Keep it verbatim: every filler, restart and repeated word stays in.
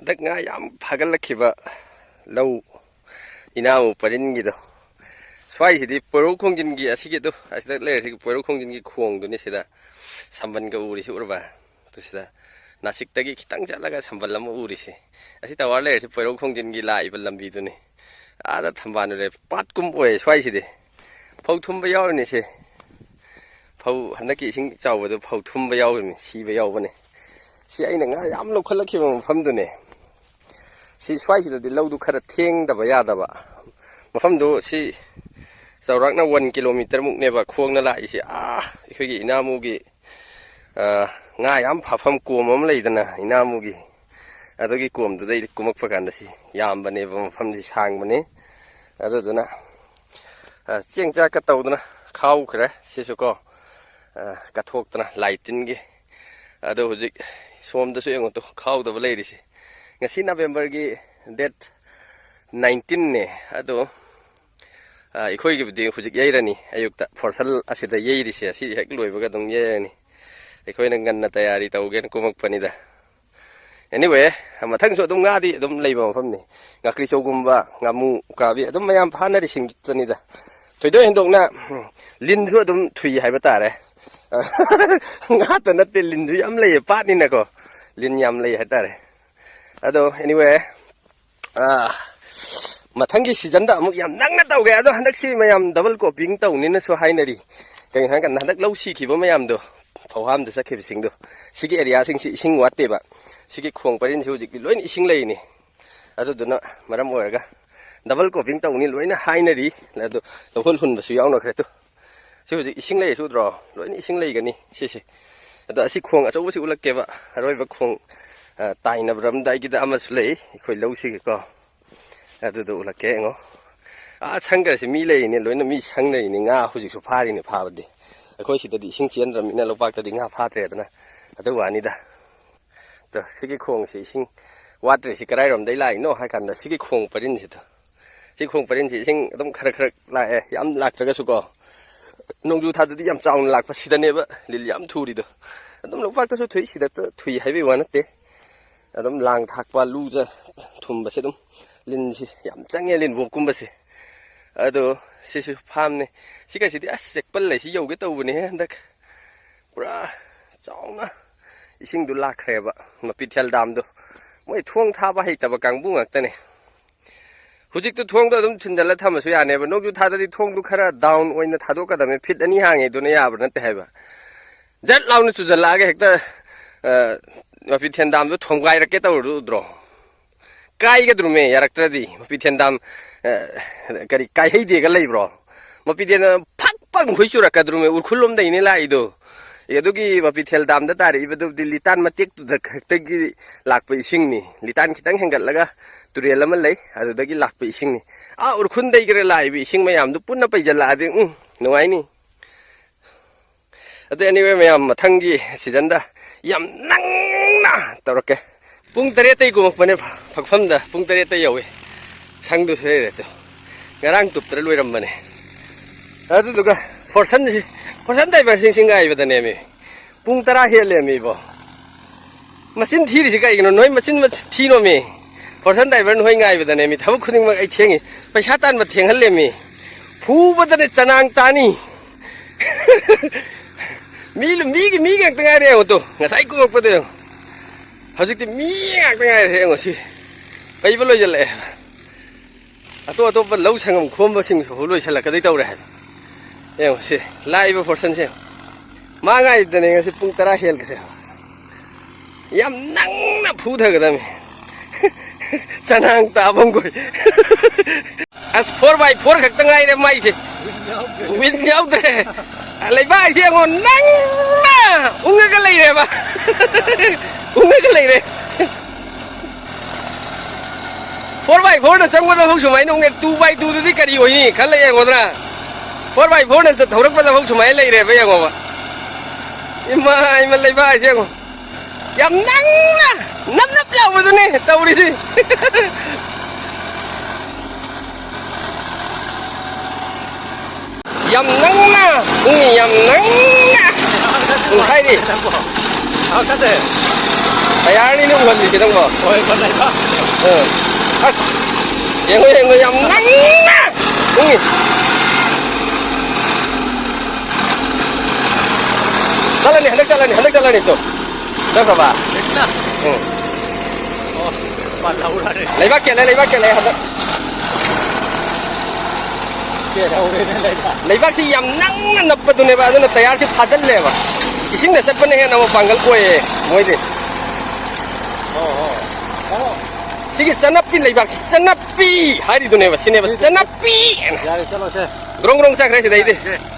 ꯍꯟꯗꯛ ꯉꯥ ꯌꯥꯝ ꯐꯥꯒꯠꯂꯛꯈꯤꯕ ꯂꯧ ꯏꯅꯥꯃꯨ ꯄꯔꯤꯟꯒꯤꯗꯣ, ꯁ꯭ꯋꯥꯏꯁꯤꯗꯤ ꯄꯣꯏꯔꯧ ꯈꯣꯡꯖꯤꯟꯒꯤ, ꯑꯁꯤꯒꯤꯗꯣ, ꯑꯁꯤꯗ ꯂꯩꯔꯤꯁꯤ ꯄꯣꯏꯔꯧ ꯈꯣꯡꯖꯤꯟꯒꯤ ꯈꯣꯡꯗꯨꯅꯤ꯫ ꯁꯤꯗ ꯁꯝꯕꯜꯒ ꯎꯔꯤꯁꯤ ꯎꯔꯕ? ꯑꯗꯨ ꯁꯤꯗ ꯅꯥꯁꯤꯛꯇꯒꯤ ꯈꯤꯇꯪ ꯆꯠꯂꯒ ꯁꯝꯕꯜ ꯑꯃ ꯎꯔꯤꯁꯤ, ꯑꯁꯤ ꯇꯋꯥꯔ ꯂꯩꯔꯤꯁꯤ ꯄꯣꯏꯔꯧ ꯈꯣꯡꯖꯤꯟꯒꯤ ꯂꯥꯛꯏꯕ ꯂꯝꯕꯤꯗꯨꯅꯤ꯫ ꯑꯥꯗ ꯊꯝꯕꯥꯜ ꯂꯩꯔꯦ, ꯄꯥꯠꯀꯨꯝ ꯑꯣꯏ ꯁ꯭ꯋꯥꯏꯁꯤꯗꯤ꯫ ꯐꯧ ꯊꯨꯝꯕ ꯌꯥꯎꯔꯤꯅꯤ ꯁꯤ꯫ ꯐꯧ ꯍꯟꯗꯛꯀꯤ ꯏꯁꯤꯡ ꯆꯥꯎꯕꯗꯨ ꯐꯧ ꯊꯨꯝꯕ ꯌꯥꯎꯔꯤꯅꯤ, ꯁꯤꯕ ꯌꯥꯎꯕꯅꯤ꯫ ꯁꯤ ꯑꯩꯅ ꯉꯥ ꯌꯥꯝ ꯂꯧꯈꯠꯂꯛꯈꯤꯕ ꯃꯐꯝꯗꯨꯅꯦ꯫ ꯁꯤ ꯁ꯭ꯋꯥꯏꯁꯤꯗꯗꯤ ꯂꯧꯗꯨ ꯈꯔ ꯊꯦꯡꯗꯕ ꯌꯥꯗꯕ꯫ ꯃꯐꯝꯗꯨ ꯁꯤ ꯆꯥꯎꯔꯥꯛꯅ ꯋꯥꯟ ꯀꯤꯂꯣꯃꯤꯇꯔ ꯃꯨꯛꯅꯦꯕ ꯈꯣꯡꯅ ꯂꯥꯛꯏꯁꯦ꯫ ꯑꯥ, ꯑꯩꯈꯣꯏꯒꯤ ꯏꯅꯥꯃꯨꯒꯤ, ꯑ, ꯉꯥ ꯌꯥꯝ ꯐꯥꯐꯝ ꯀꯣꯝ ꯑꯃ ꯂꯩꯗꯅ, ꯏꯅꯥꯃꯨꯒꯤ, ꯑꯗꯨꯒꯤ ꯀꯣꯝꯗꯨꯗꯩꯗꯤ ꯀꯨꯝꯃꯛꯄ ꯀꯥꯟꯗ ꯁꯤ ꯌꯥꯝꯕꯅꯦꯕ, ꯃꯐꯝꯁꯤ ꯁꯥꯡꯕꯅꯤ꯫ ꯑꯗꯨꯗꯨꯅ, ꯑ, ꯆꯦꯡ ꯆꯥꯛꯀ ꯇꯧꯗꯅ ꯈꯥꯎꯈ꯭ꯔꯦ ꯁꯤꯁꯨ ꯀꯣ, ꯑ, ꯀꯠꯊꯣꯛꯇꯅ ꯂꯥꯏ ꯇꯤꯟꯒꯤ꯫ ꯑꯗꯣ ꯍꯧꯖꯤꯛ ꯁꯣꯝꯗꯁꯨ ꯌꯦꯡꯉꯨ ꯇꯨ, ꯈꯥꯎꯗꯕ ꯂꯩꯔꯤꯁꯦ꯫ ꯉꯁꯤ ꯅꯕꯦꯝꯕꯔꯒꯤ ꯗꯦꯠ ꯅꯥꯏꯟꯇꯤꯟꯅꯦ꯫ ꯑꯗꯣ, ꯑ, ꯑꯩꯈꯣꯏꯒꯤꯕꯨꯗꯤ ꯍꯧꯖꯤꯛ ꯌꯩꯔꯅꯤ, ꯑꯌꯨꯛꯇ ꯐꯣꯔꯁꯜ ꯑꯁꯤꯗ ꯌꯩꯔꯤꯁꯦ, ꯑꯁꯤ ꯍꯦꯛ ꯂꯣꯏꯕꯒ ꯑꯗꯨꯝ ꯌꯩꯔꯅꯤ꯫ ꯑꯩꯈꯣꯏꯅ ꯉꯟꯅ ꯇꯌꯥꯔꯤ ꯇꯧꯒꯦꯅ ꯀꯨꯝꯃꯛꯄꯅꯤꯗ꯫ Anyway, ꯃꯊꯪꯁꯨ ꯑꯗꯨꯝ ꯉꯥꯗꯤ ꯑꯗꯨꯝ ꯂꯩꯕ ꯃꯐꯝꯅꯤ꯫ ꯉꯥꯀ꯭ꯔꯤꯆꯧꯒꯨꯝꯕ, ꯉꯥꯃꯨ, ꯎꯀꯥꯕꯤ ꯑꯗꯨꯝ ꯃꯌꯥꯝ ꯐꯥꯅꯔꯤ ꯁꯤꯡꯗꯨꯅꯤꯗ꯫ ꯊꯣꯏꯗꯣꯛ ꯍꯦꯟꯗꯣꯛꯅ, ꯎꯝ, ꯂꯤꯟꯁꯨ ꯑꯗꯨꯝ ꯊꯨꯏ ꯍꯥꯏꯕ ꯇꯥꯔꯦ꯫ ꯉꯥꯇ ꯅꯠꯇꯦ, ꯂꯤꯟꯁꯨ ꯌꯥꯝ ꯂꯩꯌꯦ, ꯄꯥꯠꯅꯤꯅꯀꯣ꯫ ꯂꯤꯟ ꯌꯥꯝ ꯂꯩ ꯍꯥꯏꯇꯥꯔꯦ꯫ ꯑꯗꯣ, anyway, ꯑꯥ, ꯃꯊꯪꯒꯤ ꯁꯤꯖꯟꯗ ꯑꯃꯨꯛ ꯌꯥꯝ ꯅꯪꯅ ꯇꯧꯒꯦ꯫ ꯑꯗꯣ ꯍꯟꯗꯛꯁꯤ ꯃꯌꯥꯝ ꯗꯕꯜ ꯀꯣꯄꯤꯡ ꯇꯧꯅꯤꯅꯁꯨ ꯍꯥꯏꯅꯔꯤ꯫ ꯀꯩꯒꯤꯅꯣ ꯍꯥꯏꯔꯀꯥꯟꯗ ꯍꯟꯗꯛ ꯂꯧ ꯁꯤꯈꯤꯕ ꯃꯌꯥꯝꯗꯣ, ꯐꯧꯍꯥꯝꯗ ꯆꯠꯈꯤꯕꯁꯤꯡꯗꯣ, ꯁꯤꯒꯤ ꯑꯦꯔꯤꯌꯥꯁꯤꯡꯁꯤ ꯏꯁꯤꯡ ꯋꯥꯠꯇꯦꯕ꯫ ꯁꯤꯒꯤ ꯈꯣꯡ ꯄꯔꯤꯡꯁꯤ ꯍꯧꯖꯤꯛꯇꯤ ꯂꯣꯏꯅ ꯏꯁꯤꯡ ꯂꯩꯔꯤꯅꯤ꯫ ꯑꯗꯨꯗꯨꯅ ꯃꯔꯝ ꯑꯣꯏꯔꯒ ꯗꯕꯜ ꯀꯣꯄꯤꯡ ꯇꯧꯅꯤ ꯂꯣꯏꯅ ꯍꯥꯏꯅꯔꯤ꯫ ꯑꯗꯣ ꯂꯧꯍꯣꯟ ꯍꯨꯟꯕꯁꯨ ꯌꯥꯎꯅꯈ꯭ꯔꯦ ꯇꯨ꯫ ꯁꯤ ꯍꯧꯖꯤꯛ ꯏꯁꯤꯡ ꯂꯩꯔꯤꯁꯤ ꯎꯗ꯭ꯔꯣ? ꯂꯣꯏꯅ ꯏꯁꯤꯡ ꯂꯩꯒꯅꯤ ꯁꯤꯁꯦ꯫ ꯑꯗꯣ ꯑꯁꯤ ꯈꯣꯡ ꯑꯆꯧꯕꯁꯤ ꯎꯠꯂꯛꯀꯦꯕ꯫ ꯑꯔꯣꯏꯕ ꯈꯣꯡ, ꯑ, ꯇꯥꯏꯅꯕꯔꯣꯝꯗ ꯑꯩꯒꯤꯗ ꯑꯃꯁꯨ ꯂꯩ, ꯑꯩꯈꯣꯏ ꯂꯧꯁꯤꯒꯤꯀꯣ꯫ ꯑꯗꯨꯗꯣ ꯎꯠꯂꯛꯀꯦ ꯌꯦꯡꯉꯣ꯫ ꯑꯥ, ꯁꯪꯒꯁꯤ ꯃꯤ ꯂꯩꯔꯤꯅꯦ, ꯂꯣꯏꯅ ꯃꯤ ꯁꯪꯅꯔꯤꯅꯦ꯫ ꯉꯥ ꯍꯧꯖꯤꯛꯁꯨ ꯐꯥꯔꯤꯅꯦ ꯐꯥꯕꯗꯤ꯫ ꯑꯩꯈꯣꯏ ꯁꯤꯗꯗꯤ ꯏꯁꯤꯡ ꯆꯦꯟꯗ꯭ꯔꯕꯅꯤꯅ ꯂꯣꯛꯄꯥꯛꯇꯗꯤ ꯉꯥ ꯐꯥꯗ꯭ꯔꯦꯗꯅ꯫ ꯑꯗꯨ ꯋꯥꯅꯤꯗ꯫ ꯑꯗꯣ ꯁꯤꯒꯤ ꯈꯣꯡꯁꯤ ꯏꯁꯤꯡ ꯋꯥꯠꯇ꯭ꯔꯤꯁꯤ ꯀꯗꯥꯏꯔꯣꯝꯗꯩ ꯂꯥꯛꯏꯅꯣ ꯍꯥꯏ ꯀꯥꯟꯗ ꯁꯤꯒꯤ ꯈꯣꯡ ꯄꯔꯤꯟꯁꯤꯗ꯫ ꯁꯤ ꯈꯣꯡ ꯄꯔꯤꯟꯁꯤ ꯏꯁꯤꯡ ꯑꯗꯨꯝ ꯈꯔ ꯈꯔ ꯂꯥꯛꯑꯦ, ꯌꯥꯝ ꯂꯥꯛꯇ꯭ꯔꯒꯁꯨ ꯀꯣ꯫ ꯅꯣꯡꯖꯨ ꯊꯥꯗꯗꯤ ꯌꯥꯝ ꯆꯥꯎꯅ ꯂꯥꯛꯄ ꯁꯤꯗꯅꯦꯕ ꯂꯤꯜ ꯌꯥꯝ ꯊꯨꯔꯤꯗꯣ꯫ ꯑꯗꯨꯝ ꯂꯣꯛꯄꯥꯛꯇꯁꯨ ꯊꯨꯏ, ꯁꯤꯗ ꯊꯨꯏ ꯍꯥꯏꯕꯒꯤ ꯋꯥ ꯅꯠꯇꯦ꯫ ꯑꯗꯨꯝ ꯂꯥꯡ ꯊꯥꯛꯄ, ꯂꯨꯗ ꯊꯨꯝꯕꯁꯦ ꯑꯗꯨꯝ ꯂꯤꯟꯁꯤ ꯌꯥꯝ ꯆꯪꯉꯦ, ꯂꯤꯟꯕꯣꯛꯀꯨꯝꯕꯁꯦ꯫ ꯑꯗꯣ ꯁꯤꯁꯨ ꯐꯥꯝꯅꯤ꯫ ꯁꯤꯒꯁꯤꯗꯤ ꯑꯁ ꯆꯦꯛꯄꯜ ꯂꯩꯁꯤ ꯌꯧꯒꯦ ꯇꯧꯕꯅꯦ ꯍꯟꯗꯛ꯫ ꯄꯨꯔꯥ ꯆꯥꯎꯅ ꯏꯁꯤꯡꯗꯨ ꯂꯥꯛꯈ꯭ꯔꯦꯕ, ꯃꯄꯤꯊꯦꯜ ꯗꯥꯝꯗꯣ꯫ ꯃꯣꯏ ꯊꯣꯡ ꯊꯥꯕ ꯍꯩꯇꯕ ꯀꯥꯡꯕꯨ ꯉꯥꯛꯇꯅꯦ꯫ ꯍꯧꯖꯤꯛꯇꯨ ꯊꯣꯡꯗꯣ ꯑꯗꯨꯝ ꯊꯤꯟꯖꯤꯜꯂ ꯊꯝꯃꯁꯨ ꯌꯥꯅꯦꯕ꯫ ꯅꯣꯡꯖꯨ ꯊꯥꯗꯗꯤ ꯊꯣꯡꯗꯨ ꯈꯔ ꯗꯥꯎꯟ ꯑꯣꯏꯅ ꯊꯥꯗꯣꯛꯀꯗꯕꯅꯤ꯫ ꯐꯤꯠ ꯑꯅꯤ ꯍꯥꯡꯉꯦ, ꯑꯗꯨꯅ ꯌꯥꯕ ꯅꯠꯇꯦ ꯍꯥꯏꯕ꯫ ꯖꯠ ꯂꯥꯎꯅ ꯆꯨꯖꯜꯂꯛꯑꯒ ꯍꯦꯛꯇ, ꯑ, ꯃꯄꯤꯊꯦꯟ ꯗꯥꯝꯗꯣ ꯊꯣꯝꯒꯥꯏꯔꯛꯀꯦ ꯇꯧꯔꯨꯗ꯭ꯔꯣ? ꯀꯥꯏꯒꯗ꯭ꯔꯨꯃꯦ, ꯌꯥꯔꯛꯇ꯭ꯔꯗꯤ꯫ ꯃꯄꯤꯊꯦꯟ ꯗꯥꯝ, ꯑ, ꯀꯔꯤ, ꯀꯥꯏꯍꯩꯗꯦꯒ ꯂꯩꯕ꯭ꯔꯣ? ꯃꯄꯤꯊꯦꯟ ꯐꯛ ꯄꯪꯈꯣꯏ ꯆꯨꯔꯛꯀꯗ꯭ꯔꯨꯃꯦ, ꯎꯔꯈꯨꯜ ꯂꯣꯝꯗꯩꯅꯦ ꯂꯥꯛꯏꯗꯣ꯫ ꯑꯦ, ꯑꯗꯨꯒꯤ ꯃꯄꯤꯊꯦꯜ ꯗꯥꯝꯗ ꯇꯥꯔꯛꯏꯕꯗꯨꯕꯨꯗꯤ ꯂꯤꯇꯥꯟ ꯃꯇꯦꯛꯇꯨꯗ ꯈꯛꯇꯒꯤ ꯂꯥꯛꯄ ꯏꯁꯤꯡꯅꯤ꯫ ꯂꯤꯇꯥꯟ ꯈꯤꯇꯪ ꯍꯦꯟꯒꯠꯂꯒ ꯇꯨꯔꯦꯜ ꯑꯃ ꯂꯩ, ꯑꯗꯨꯗꯒꯤ ꯂꯥꯛꯄ ꯏꯁꯤꯡꯅꯤ꯫ ꯑꯥ ꯎꯔꯈꯨꯜꯗꯩꯒꯔ ꯂꯥꯛꯏꯕ ꯏꯁꯤꯡ ꯃꯌꯥꯝꯗꯨ ꯄꯨꯟꯅ ꯄꯩꯖꯜꯂꯛꯑꯗꯤ, ꯎꯝ, ꯅꯨꯡꯉꯥꯏꯅꯤ꯫ ꯑꯗꯨ anyway ꯃꯌꯥꯝ, ꯃꯊꯪꯒꯤ ꯁꯤꯖꯟꯗ ꯌꯥꯝ ꯅꯪꯅ ꯇꯧꯔꯛꯀꯦ꯫ ꯄꯨꯡ ꯇꯔꯦꯠꯇꯩ ꯀꯨꯝꯃꯛꯄꯅꯦ ꯐ-, ꯐꯛꯐꯝꯗ꯫ ꯄꯨꯡ ꯇꯔꯦꯠꯇ ꯌꯧꯋꯤ꯫ ꯁꯪꯗꯨꯁꯨ ꯂꯩꯔꯦ ꯑꯗꯣ꯫ ꯉꯔꯥꯡ ꯇꯨꯞꯇꯔ ꯂꯣꯏꯔꯝꯕꯅꯦ꯫ ꯑꯗꯨꯗꯨꯒ ꯐꯣꯔꯁꯟꯁꯤ, ꯐꯣꯔꯁꯟ ꯗꯥꯏꯚꯔꯁꯤꯡꯁꯤ ꯉꯥꯏꯕꯗꯅꯦꯃꯤ꯫ ꯄꯨꯡ ꯇꯔꯥ ꯍꯦꯜꯂꯦꯃꯤ ꯏꯕꯣ꯫ ꯃꯆꯤꯟ ꯊꯤꯔꯤꯁꯤ ꯀꯩꯒꯤꯅꯣ? ꯅꯣꯏ ꯃꯆꯤꯟ ꯃ-, ꯊꯤꯅꯣꯃꯤ꯫ ꯐꯣꯔꯁꯟ ꯗꯥꯏꯚꯔ ꯅꯣꯏ ꯉꯥꯏꯕꯗꯅꯦꯃꯤ꯫ ꯊꯕꯛ ꯈꯨꯗꯤꯡꯃꯛ ꯑꯩ ꯊꯦꯡꯉꯤ꯫ ꯄꯩꯁꯥ ꯇꯥꯟꯕ ꯊꯦꯡꯍꯜꯂꯦꯃꯤ꯫ ꯐꯨꯕꯗꯅꯦ ꯆꯅꯥꯡ ꯇꯥꯅꯤ꯫ ꯃꯤ, ꯃꯤꯒꯤ, ꯃꯤꯒꯤ ꯉꯥꯛꯇ ꯉꯥꯏꯔꯦ ꯌꯦꯡꯉꯣ ꯇꯨ꯫ ꯉꯁꯥꯏ ꯀꯨꯝꯃꯛꯄꯗ ꯌꯦꯡꯉꯣ꯫ ꯍꯧꯖꯤꯛꯇꯤ ꯃꯤ ꯉꯥꯛꯇ ꯉꯥꯏꯔꯦ ꯌꯦꯡꯉꯣ ꯁꯤ꯫ ꯄꯩꯕ ꯂꯣꯏꯁꯤꯜꯂꯛꯑꯦ꯫ ꯑꯇꯣꯞ ꯑꯇꯣꯞꯄ ꯂꯧ ꯁꯪꯉꯝ ꯈꯣꯝꯕꯁꯤꯡꯁꯨ ꯂꯣꯏꯁꯤꯜꯂꯛꯀꯗꯣꯏ ꯇꯧꯔꯦ ꯍꯥꯏꯕ꯫ ꯌꯦꯡꯉꯣ ꯁꯤ, ꯂꯥꯛꯏꯕ ꯐꯣꯔꯁꯟꯁꯦ ꯌꯦꯡꯉꯣ꯫ ꯃꯥ ꯉꯥꯏꯕꯗꯅꯦ ꯉꯁꯤ ꯄꯨꯡ ꯇꯔꯥ ꯍꯦꯟꯈ꯭ꯔꯦ꯫ ꯌꯥꯝ ꯅꯪꯅ ꯐꯨꯊꯒꯗꯕꯅꯤ꯫ ꯆꯅꯥꯡ ꯇꯥꯕ ꯑꯃ ꯀꯣꯏ꯫ ꯑꯁ, ꯐꯣꯔ ꯕꯥꯏ ꯐꯣꯔ ꯈꯛꯇ ꯉꯥꯏꯔꯦ ꯃꯥꯏꯁꯦ꯫ ꯋꯤꯟ ꯌꯥꯎꯗ꯭ꯔꯦ꯫ ꯂꯩꯕꯥꯛꯁꯦ ꯌꯦꯡꯉꯣ, ꯅꯪꯅ ꯎꯪꯉꯒ ꯂꯩꯔꯦꯕ꯫ ꯎꯪꯉꯒ ꯂꯩꯔꯦ꯫ ꯐꯣꯔ ꯕꯥꯏ ꯐꯣꯔꯅ ꯆꯪꯕꯗ ꯐꯥꯎ ꯁꯨꯃꯥꯏꯅ ꯎꯪꯉꯦ, ꯇꯨ ꯕꯥꯏ ꯇꯨꯗꯨꯗꯤ ꯀꯔꯤ ꯑꯣꯏꯅꯤ ꯈꯜꯂ ꯌꯦꯡꯉꯣꯗꯅ꯫ ꯐꯣꯔ ꯕꯥꯏ ꯐꯣꯔꯅ ꯊꯧꯔꯛꯄꯗ ꯐꯥꯎ ꯁꯨꯃꯥꯏꯅ ꯂꯩꯔꯦꯕ, ꯌꯦꯡꯉꯣꯕ꯫ ꯏꯃꯥ, ꯏꯃꯥ, ꯂꯩꯕꯥꯛ ꯍꯥꯏꯁꯦ ꯌꯦꯡꯉꯣ꯫ ꯌꯥꯝ ꯅꯪꯅ ꯅꯞ ꯅꯞ ꯂꯥꯎꯕꯗꯨꯅꯦ ꯇꯧꯔꯤꯁꯤ꯫ ꯌꯥꯝ ꯅꯪꯅ, ꯎꯝ, ꯌꯥꯝ ꯅꯪꯅ꯫ ꯎꯝ, ꯍꯥꯏꯔꯤ꯫ ꯍꯥꯎ, ꯆꯠꯇꯦ꯫ ꯇꯌꯥꯔꯅꯤꯅꯦ ꯎꯍꯜꯂꯤꯁꯦ ꯅꯪꯕꯣ꯫ ꯍꯣꯏ, ꯍꯣꯏ, ꯂꯩꯕꯥꯛ꯫ ꯑ꯫ ꯑꯁ! ꯌꯦꯡꯉꯣ, ꯌꯦꯡꯉꯣ, ꯌꯥꯝ ꯅꯪꯅ ꯎꯡꯉꯤ꯫ ꯆꯠꯂꯅꯤ, ꯍꯟꯗꯛ ꯆꯠꯂꯅꯤ, ꯍꯟꯗꯛ ꯆꯠꯂꯅꯤ ꯇꯨ꯫ ꯆꯠꯈ꯭ꯔꯕ? ꯍꯦꯛꯇ꯫ ꯎꯝ꯫ ꯑꯣ, ꯄꯜꯍꯧꯔꯅꯤ꯫ ꯂꯩꯕꯥꯛ ꯀꯦꯜꯂꯦ, ꯂꯩꯕꯥꯛ ꯀꯦꯜꯂꯦ ꯍꯟꯗꯛ꯫ ꯀꯦꯜꯍꯧꯔꯦꯅꯦ ꯂꯩꯕꯥꯛ꯫ ꯂꯩꯕꯥꯛꯁꯤ ꯌꯥꯝ ꯅꯪꯅ ꯅꯞꯄꯗꯨꯅꯦꯕ, ꯑꯗꯨꯅ ꯇꯌꯥꯔꯁꯤ ꯐꯥꯖꯤꯜꯂꯦꯕ꯫ ꯏꯁꯤꯡꯗ ꯆꯠꯄꯅ ꯍꯦꯟꯅ ꯑꯃꯨꯛ ꯄꯥꯡꯒꯜ ꯑꯣꯏꯌꯦ ꯃꯣꯏꯗꯤ꯫ ꯑꯣ, ꯑꯣ꯫ ꯑꯣ꯫ ꯁꯤꯒꯤ ꯆꯅꯞꯄꯤ ꯂꯩꯕꯥꯛꯁꯤ, ꯆꯅꯞꯄꯤ ꯍꯥꯏꯔꯤꯗꯨꯅꯦꯕ, ꯁꯤꯅꯦꯕ, ꯁꯤꯗꯤ ꯆꯅꯞꯄꯤ ꯍꯥꯏꯅ꯫ ꯌꯥꯔꯦ, ꯆꯠꯂꯣꯁꯦ꯫ ꯒ꯭ꯔꯣꯡ ꯒ꯭ꯔꯣꯡ ꯆꯠꯈ꯭ꯔꯦ ꯁꯤꯗꯩꯗꯤ꯫ ꯌꯥꯔꯦꯁꯦ꯫